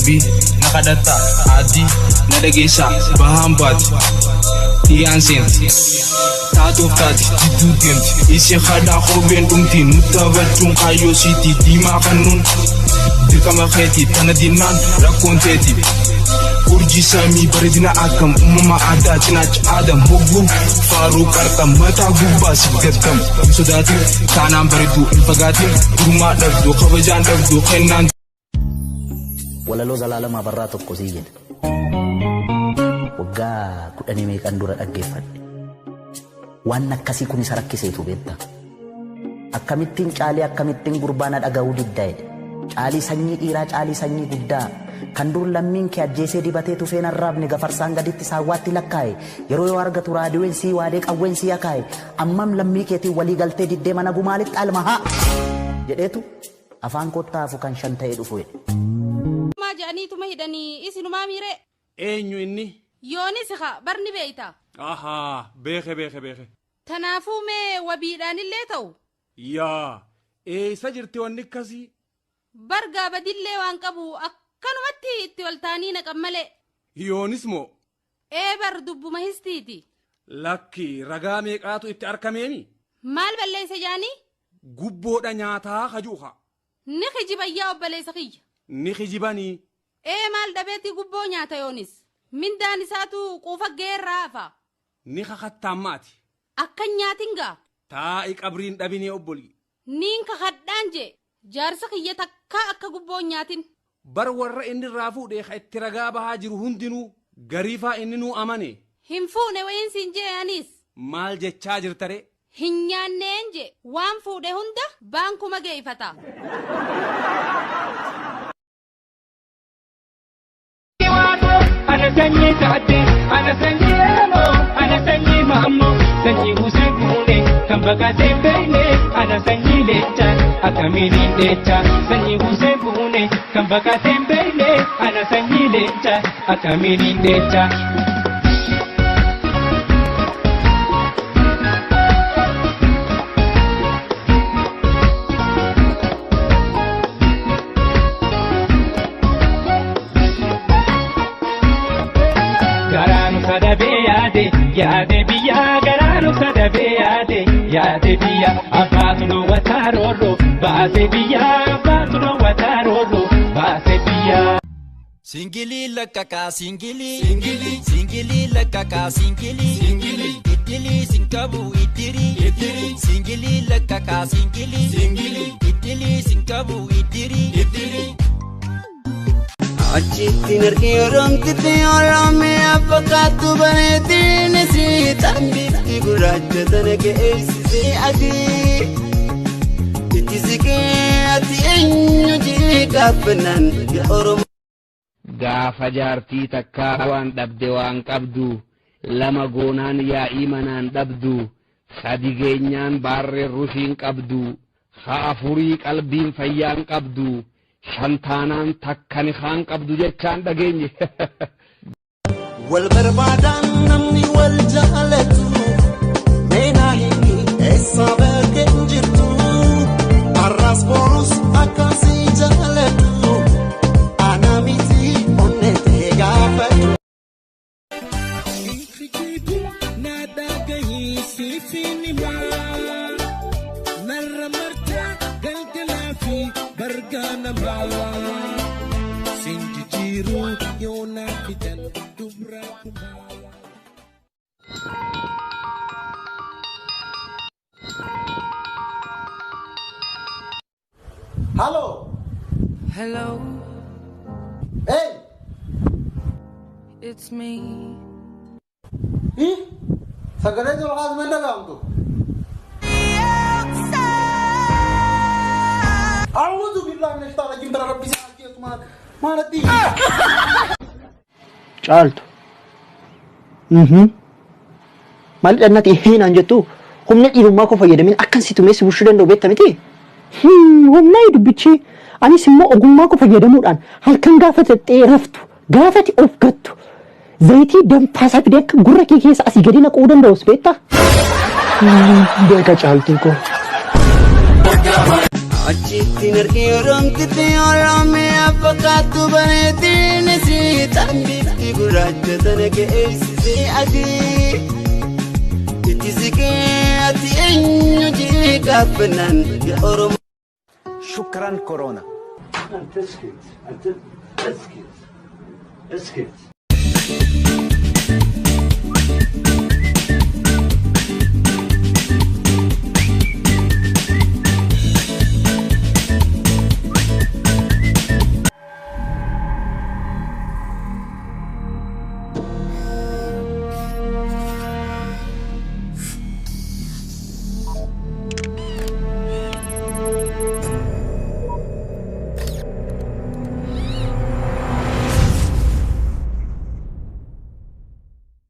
Maybe na kadhatta adii na dhageessaa bahaan baati dhiyyaan seenti taatuuf taati jidduu deemti isi kadhaa kopheen dhumti nu taphachuun kaayyoo siiti diimaa kannuun dirqama keeti tana dinnaan rakkoon teeti. Urjii samii bareedina akkam uumama aadaa cinaacha aadam hogguu faaruu qarxam mataa gubbaa si gattam hin sodaatin taanaan bareedduu hin fagaatin gurmaa dhabdu kabajaan dhabdu kennaan. Walaloo Zalaalam Abarraa tokko sii jedha. Waggaa kudhanii meeqan dura dhaggeeffadhe. Waan akkasii kun isa rakkiseetu beekta. Akkamittiin caalii akkamittiin gurbaa na dhaga'uu didda jedhe. Caalii sanyii dhiiraa caalii sanyii guddaa. Kan dur lammiin kee ajjeesee dibatee tufeen arraabne gafarsaan gaditti saawwaatti lakkaa'e. Yeroo yoo argatu raadiyoon sii waadee qawween sii akaa'e. Ammam lammii keetiin walii galtee diddee mana gumaalitti alma haa jedheetu afaan kottaa hafu kan shan ta'ee dhufu jedhe. Maa je'aniituma hidhanii isinumaa miiree. Eenyu inni? Yoonis haa barni beeyta. Ahaa beeke beeke beeke. Tanaafuu mee wabiidhaanillee ta'u. Yaa eessa jirti wanni akkasii? Bargaa badillee waan qabu akkanumatti itti ol taanii naqan malee. Yoonis moo? Ee bar dubbuma histiiti. Lakki ragaa meeqaatu itti arkameemi? Maal balleessa jaanii? Gubboodha nyaataa kajuuka. Ni kijibayyaa obboleessa kiyya. Ni kijibanii. Ee maal dhabeetii gubboo nyaata yoonis. Mindaan isaatu quufa geerraa hafa. Ni kakattaan maati. Akkan nyaatin gaa. Taa'i qabriin dhabinee obbolii. Niin kakadhaan jee. Jaarsa kiyya takkaa akka gubboo nyaatin. Bar warra inni irraa fuudhee ka itti ragaa bahaa jiru hundinuu gariifaa inni nuu amane. Hin fuune wayiin siin jee anis. Maal jechaa jirtare? Hin nyaanneen jee. Waan fuudhe hunda baankuma geeffata. Ana sanyii taate, ana sanyii Oromoo, ana sanyii Maammoo, sanyii Hussein Kuune, kan baqatee beekne, ana sanyii Leencaa, akkamiin hin dheechaa, sanyii Hussein Kuune, kan baqatee beekne, ana sanyii Leencaa, akkamiin hin dheechaa. Garaanu sadabee yaade yaade biyya garaanu sadabee yaade yaade biyya abbaatu dhoowwataa roorroo baase biyya abbaatu dhoowwataa roorroo baase biyya. Singilii lakkaqaa singilii. Singilii. Singilii lakkaqaa singilii. Singilii. Iddilii sinqabu iddirii. Iddirii. Singilii lakkaqaa singilii. Singilii. Iddilii sinqabu iddirii. Iddirii. Achitti narki oromtitti oromiyaa fakkaattu bareedin isii tan bifti gurraacha tana geessisee adii. Itti siqee ati eenyu jee gaafannaan yaa Oromoo. Gaafa jaartii takkaa waan dhabde waan qabdu lama goonaan yaa'ii manaan dhabdu sadi geenyaan baarreen rushiin qabdu ha afurii qalbiin fayyaan qabdu shan taanaan takkani kaan qabdu jechaan dhageenye. Wal barbaadaan namni wal jaalatu meenaa himi eessa bakkeen jirtu har'as borus akkasii jaalatu ana miti onnetee gaafatu. Hello. Hello, Hey. it's me. Ih. Sagalee jalqaas ma dhaga'amtu. A'uudhu billahi mina shaytaani rajiim bara rabbi si ajjeesu maal maalatti. Caaltu. Maal dhannati hiinaan jettu humna dhiirummaa koo fayyadamin akkan si tumee si bulchuu danda'u beekta miti? Humnaa dubbichi anis immoo ogummaa koo fayyadamuudhaan halkan gaafa xexxee raftu gaafati of gattu zayitii danfaasaa fidee akka gurra kee keessa asii gadi naquu danda'us beektaa? Beeka caaltuu koo. Achitti narki oromtitti oromiyaa fakkaattu bareedin Seexan bifti gurraacha sana geessisee adii. Itti siqee ati eenyu jee gaafannaan yaa Oromoo. شكرا كورونا. أنت اسكت، أنت اسكت، اسكت.